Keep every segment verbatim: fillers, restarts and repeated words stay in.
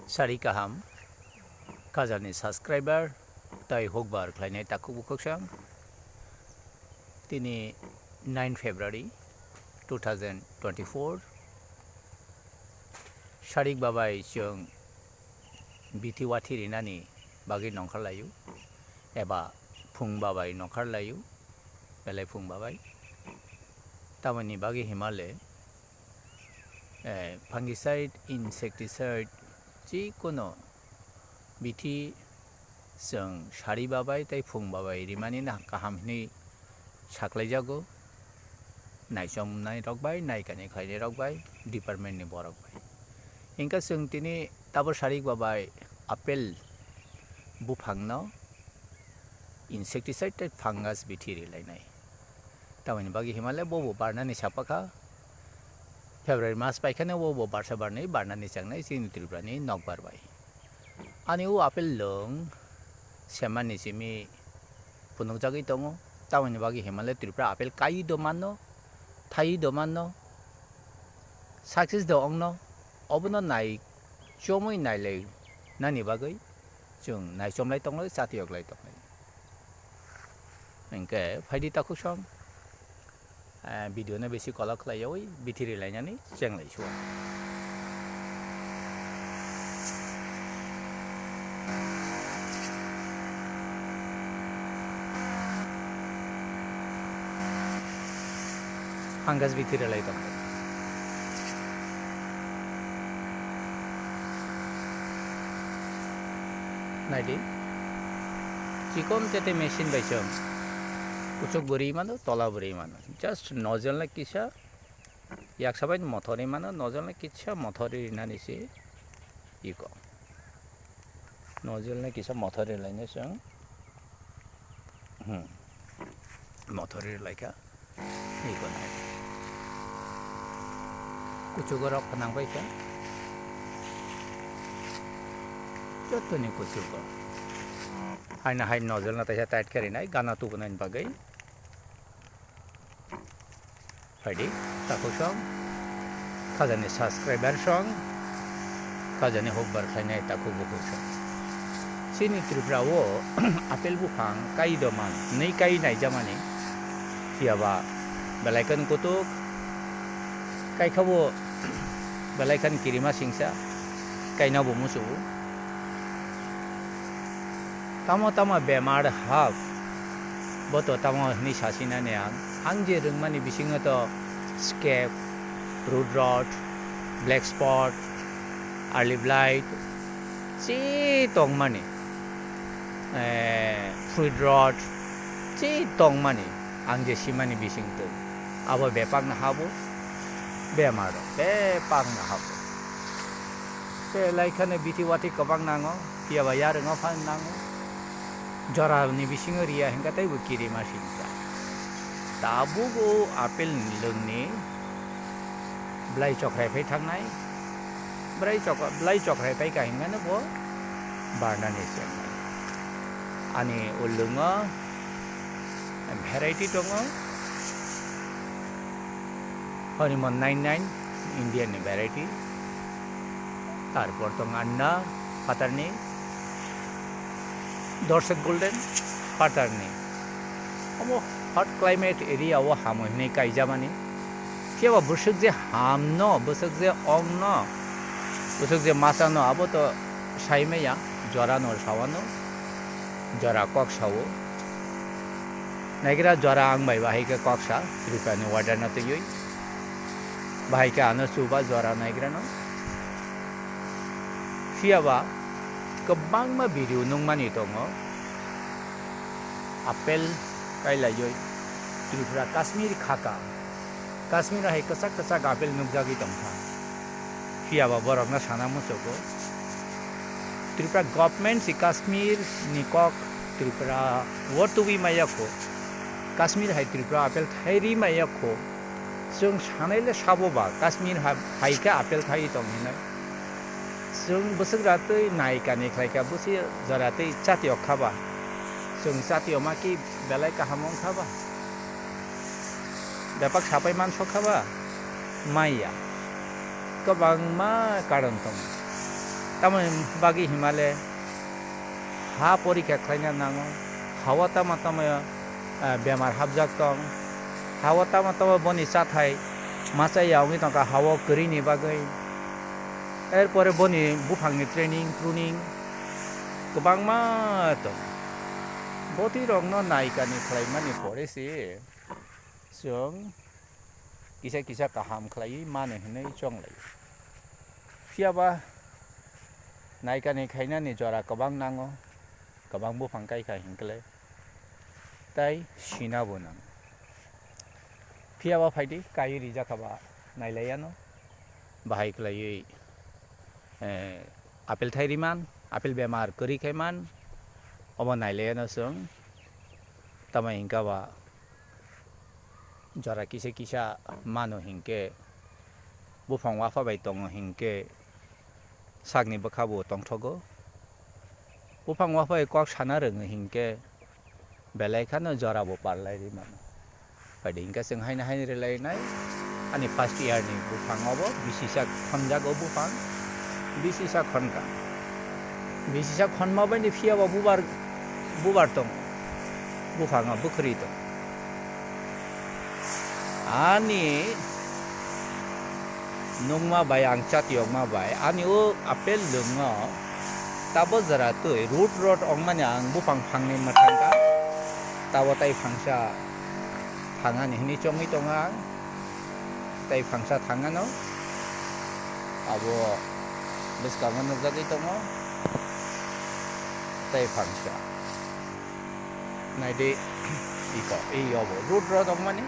Sari kaham, khajani subscriber tei hukbar khlainai takhuk bukhuk sang. Tini nine February two thousand twenty-four. Sarik babai chwng bithi wathi rinani bagwi nongkhor laio, eba phung babai nongkhor laio, belai phung babai. Tamoni bagwi himale, eh, fungicide, insecticide, chikono bithi chwng sari babai tei phung babai rimani na kaham hinwi saklaijago, naichomnai rok bai, naikani khlainai rok bai, department ni borok bai. Hingkhe chwng tini tabuk sarik babai apple buphangno insecticide tei fungus bithi rilainai. Tamoni bagwi himale bobo barnani sapakha. February mas paikhane bobo barsa barnai barnani changnai chini Tripura ni nokbar bai. Ani o apple lwng semani simi phunukjagwi tongo. Tamoni bagwi himale Tripura apple kaiwi do manno, thaiwi do manno, success do ongno, obono nai chomwi nailai nani bagwi chwng naichomlai tonglai, chatiyok lai tonglai. Hingkhe phaidi takhuk song, eh, video no bisi kolok khlai yawi bithi rilainani chenglai suo. Fungus bithi rilai tong. Naidi. Chikon tete machine bai chwng. Kuchuk bwrwi mano, tola bwrwi mano. Just nozzle na kisa, yaksa bai mothor ri mano, nozzle na kisa mothor ri rinani se iko. Nozzle na kisa mothor ri lainai chwng. Hmm. Mothor ri laikha. Iko nai. Kuchugo rok phanang bai kha. Jotoni kuchugo. Haina hai nozzle no taisa tight khe rinai, gana tubunani bagwi. Phaidi, takhuk song, khajani subscriber song, khajani hukbar khlainai takhuk bukhuk song. Chini Tripura o apple buphang kai doman, nwi kai naijamani, phiyaba belai khan kutuk, kai khabo belai khan kirima singsa, kaina bo musugo. Tamo tamo bemar hap, bo to tamo hwnwi sasinani ang. Ang je rwngmani bisingo to scab, root rot, black spot, early blight, chi tongmani, eh, fruit rot, chi tongmani ang je simani bisingtwi. Abo bepakno habo, bemar rok bepakno habo. Te laikhane bithi wathi kwbang nango, phiyaba yarwng o phan nango. Jora ni bisingo riya hinkha teibo kirima singsa. Tabuk o apple ni lwngni blai chokrai phai thangnai. Blai chok-, blai chokrai phai kha hinkhe no bo barnani chengnai. Ani o lwngo variety tongo. Honeymoon nine nine, Indian ni variety. Tarpor tong Anna, phatarni. Dorset Golden, phatarni. Omo hot climate area o hamo hinwi kaijamani. Phiya ba bwswk je hamno, bwswk je ongno, bwswk je masano, abo to sai maya, jora no sawano, jora kok sao. Naigra jora ang bai bahai khe kok sa, Tripura ni order no twiwi. Bahai khe ano chuba jora naigra no. Phiya ba kwbangma video nukmani tongo. Apple kailaiwi Tripura Kashmir khaka. Kashmir hai kwchak kwchak apple nukjagwi tongkha. Phiya ba borokno sana muchugo. Tripura government si Kashmir ni kok Tripura o tubui maya kho. Kashmir hai Tripura apple thairi maya kho. Chwng sanai le sabo ba, Kashmir ha-, hai khe apple thai tong hinwi. Chwng bwswk ratwi nai kani khlai kha, bwswk jora twi chati ok kha ba. Chwng chati oma ki belai kaham wng kha ba. Bepak sapai man sok kha ba. Maya. Kwbangma karon tongo. Tamoni bagwi himale ha porikha khlaina nango, ha-o tamo tamo, eh, bemar hapjak tong, ha-o tamo tamo boni chathai machai ya wngwi tongkha ha-o kwrwini bagwi. Erpore boni buphangni training, pruning kwbangma tongo. Botwi rokno naikani khlaimani pore se chwng kisa kisa kaham khlaiwi mano hinwi chonglai. Phiyaba naikani khainani jora kwbang nango, kwbang buphang kaikha hinkle tai sinabo nang. Phiyaba phaidi kaiwi rijak kha ba nailaiano, bahai khlaiwi, eh, apple thai riman, apple bemar kwrwi khai man, obo nailaiano chwng tamo hinkha ba jora kisa kisa mano hinkhe, buphang wapha bai tongo hinkhe, sakni bwkha bo tongthogo. Buphang wapha bai kok sana rwngo hinkhe, belai khano jora bo parlai ri mano. Phaidi hinkhe chwng haino haino rwlainai, ani first year ni buphang obo bisisa khonjago buphang, bisisa khonkha. Bisisa khonma bai ni phiyaba bubar, bubar tongo, buphango bwkhwrwi tongo. Ani nungma bai ang chatiyokma bai ani o apple lwngo tabo jora twi root rot ongmani ang buphang phangni mwthangkha, tabo tai phangsa thangani hwnwi chongwi tongo ang, tai phangsa thangano abo bwskango nukjagwi tongo, tai phangsa. Naidi, iko, i obo root rot ongmani.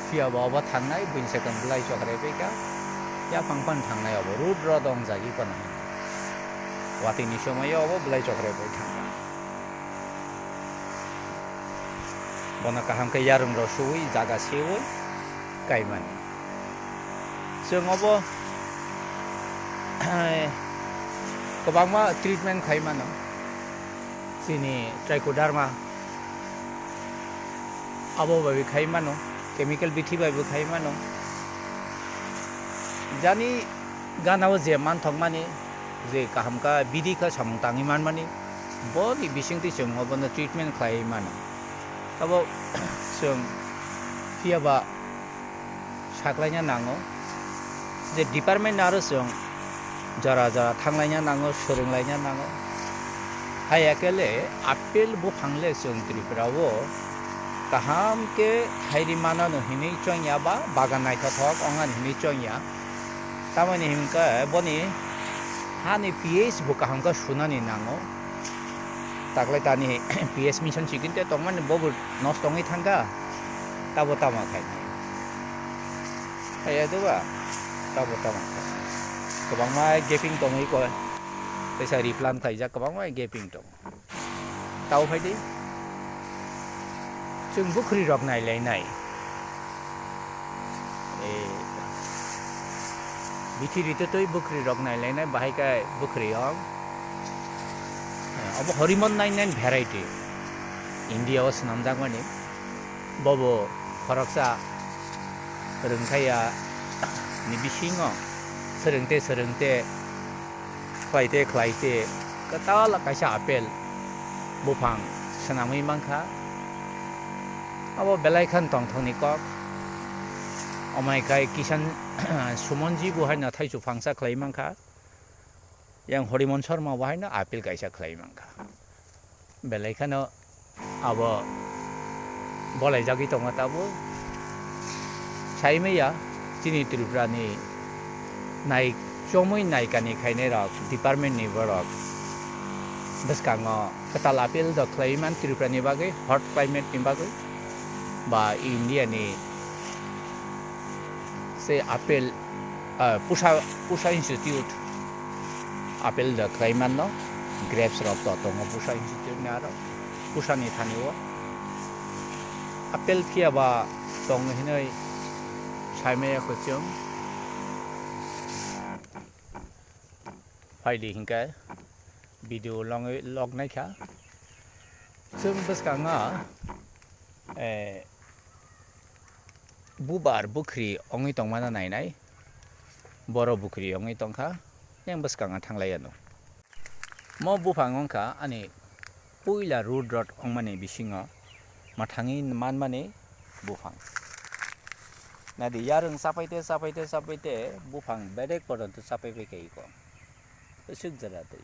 Phiyaba obo thangnai, buini sakang belai chokrai paikha. Yaphang phano thangnai obo root rot ongjak iko no. Watwi ni somoi obo belai chokrai pai thangkha. Bono kaham khe yarung rok suwi, jaga sewi kaimani. Chwng obo kwbangma treatment khai mano. Chini trichoderma abo bai khai mano, chemical bithi bai bo khai mano. Jani gana o je manthokmani, je kaham kha, bidi kha samung tangwi manmani, boni bisingtwi chwng obono treatment khlaiwi mano. Abo chwng phiyaba saklaina nango, je department aro chwng jora jora thanglaina nango, swrwnglaina nango. Hai akele apple buphang le chwng Tripura o kaham khe thairi manano hinwi chongya ba bagan naithothok ongani hinwi chongya. Tamoni hinkhe boni hani P H bo kaham khe sunani nango. Taklai tani P H mission sikinte tongmani bobo nosto wngwi thangkha. Tabo tamo khainai. Kaya doba, tabo tamo khainai. Kwbangma gaping tongwi koi. Teisa replant khaijak kwbangma gaping tong. Tabo phaidi. Chwng bwkhwrwi rok nailainai. Eh, bithi ritotwi bwkhwrwi rok nailainai, bahai khe bwkhwrwi rok. Eh, obo horimon nine nine variety. India o swnamjakmani. Bobo khoroksa rwngthaya ni bisingo swrwngte swrwngte khlaite khlaite kwtal kaisa apple buphang swnamwi mankha. Abo belai khan tongthokni kok. Omai khai kisan sumonji bo haino thaichuk phangsa khlai mankha. Yang Horimon Sharma bo haino apple kaisa khlai mankha. Belai kheno abo bolaijagwi tongo tabuk. Sai maya chini Tripura ni nai chomui naikani khainai rok department ni borok bwskango kwtal appeal do khlaiwi man Tripura ni bagwi, hot climate ni bagwi ba India ni se apple, ah, pusa, pusa institute apple da khlai manno, grapes rok to tongo pusa institute ni aro pusa ni thani o apple phiya ba tong hinoi sai maya kwchwng. Phaidi hinkhe video logwi log naikha. Chwng bwskango, eh, bubar bukhri wngwi tongmano nainai. Boro bukhri wngwi tongkha. Yang bwskango thanglai ano. Mo buphang wngkha ani puila root rot wngmani bisingo mwthangwi manmani buphang. Naidi yarwng chapaite, chapaite, chapaite buphang bedek poronto chapai pai kha iko. Swk jora twi.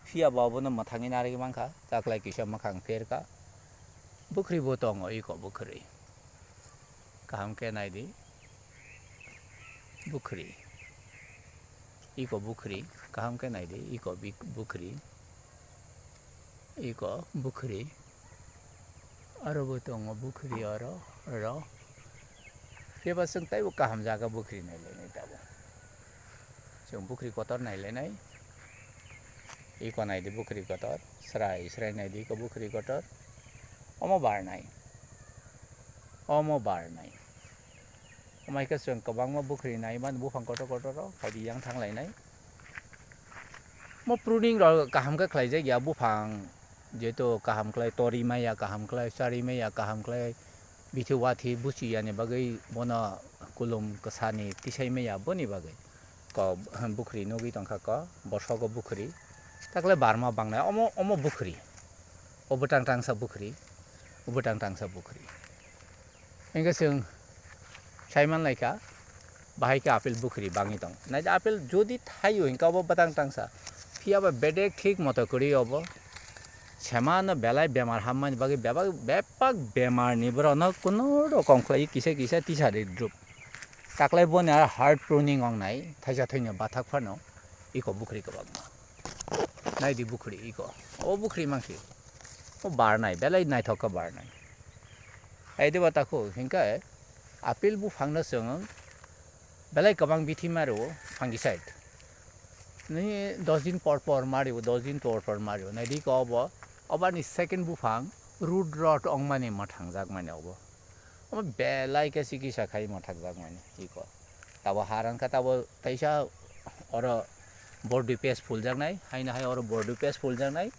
Phiya bo abono mwthangwi narwgwi mankha, taklai kisa mwkhang pherkha. Bukhri bo tongo iko bukhri. Kaham khe naidi. Bukhri. Iko bukhri. Kaham khe naidi. Iko bik-, bukhri. Iko bukhri. Aro bo tongo bukhri oro, oro. Phiya ba chwng taibo kaham jaga bukhri nailainai tabuk. Chwng bukhri kotor nailainai. Iko naidi bukhri kotor. Srai, srai naidi iko bukhri kotor. Omo barnai. Omo barnai. Omo hai khe chwng kwbangma bukhri naiman buphang kotor kotor rok phaidi yang thanglainai. Mo pruning rok kaham khe khlaijak ya buphang, jehetu kaham khlai tori maya, kaham khlai chari maya, kaham khlai bithi wathi buchi yani bagwi bono kulum kwsani tisai maya boni bagwi. Ko bukhri nugwi tongkha ko, bosogo bukhri. Takle barma bangnai omo, omo bukhri. O bwtang tangsa bukhri, o bwtang tangsa bukhri. Hinkhe chwng saiman laikha, bahai khe apple bukhri bangwi tong. Naidi apple jodi thaio hinkhe obo bwtang tangsa. Phiya ba bedek thik moto kwrwi obo. Semano belai bemar hammani bagwi bebak, bepak bemarni borokno kuno rokom khlaiwi kisa kisa tisari drup. Taklai boni aro hard pruning wngnai, thaisa thaino bathak phano iko bukhri kwbangma. Naidi bukhri iko. O bukhri mankhe. O barnai, belai naithok khe barnai. Ai deba takhuk, hinkhe apple buphangno chwng belai kwbang bithi ma rwo fungicide. Nini dos din por por ma rwo, dos din por por ma rwo. Naidi ko obo, obo ani second buphang root rot wngmani mwthangjakmani obo. Omo belai khe chikisa khai mwthangjakmani iko. Tabo haran kha tabo taisa oro bordi pes phuljaknai, haino hai oro bordi pes phuljaknai.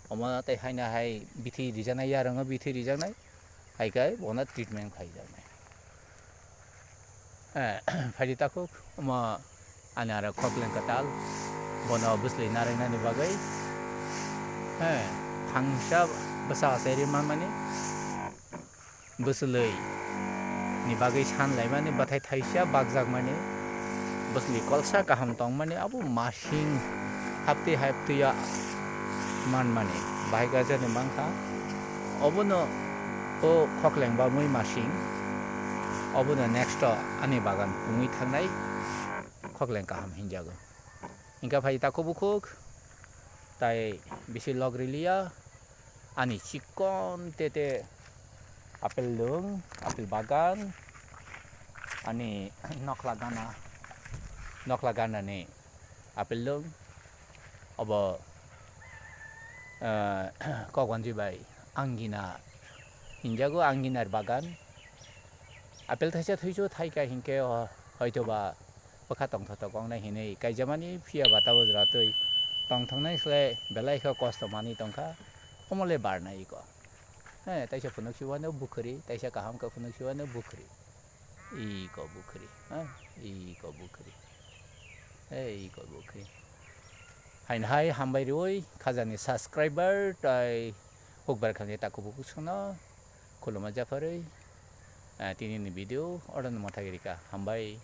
Omo tei haino hai bithi rijaknai, yarwngo bithi rijaknai. Hai khe bono treatment khaijaknai. Eh, phaidi takhuk, omo ani aro khokleng kwtal, bono bwsli narwknani bagwi. Eh, thangsa bwsa achairi manmani. Bwswlwi ni bagwi san laimani, bwthai thaisa bakjakmani, bwswlwi kolsa kaham tongmani, abo masing haptwi haptwi o manmani bahai gajani mankha. Obono o khokleng ba mui masing, obono next o ani bagan pungwi thangnai khokleng kaham hinjago. Hinkhe phai takhuk bukhuk tai bisi log riliya. Ani chikon tete apple lung, apple bagan, ani nokla gana, nokla gana ni apple lung, obo, eh, kokwanji bai angina hinjago, anginar bagan. Apple thaisa thuisu thaika hinkhe, o, hoitoba bwkha tongthotok wngnai hinwi kaijamani, phiya ba tabuk jora twi tongthoknai slai belai khe kosto manwi tongkha, omo le barnai iko. He, taisa phunuk siwano bukhri, taisa kaham khe phunuk siwano bukhri. Iko bukhri, ha, iko bukhri. He, iko bukhri. Haino hai hambai rwi khajani subscriber tai hukbar khamni takhuk bukhuk sono khuluma japharwi, ah, tini ni video oro no mwthagwi rikha. Hambai.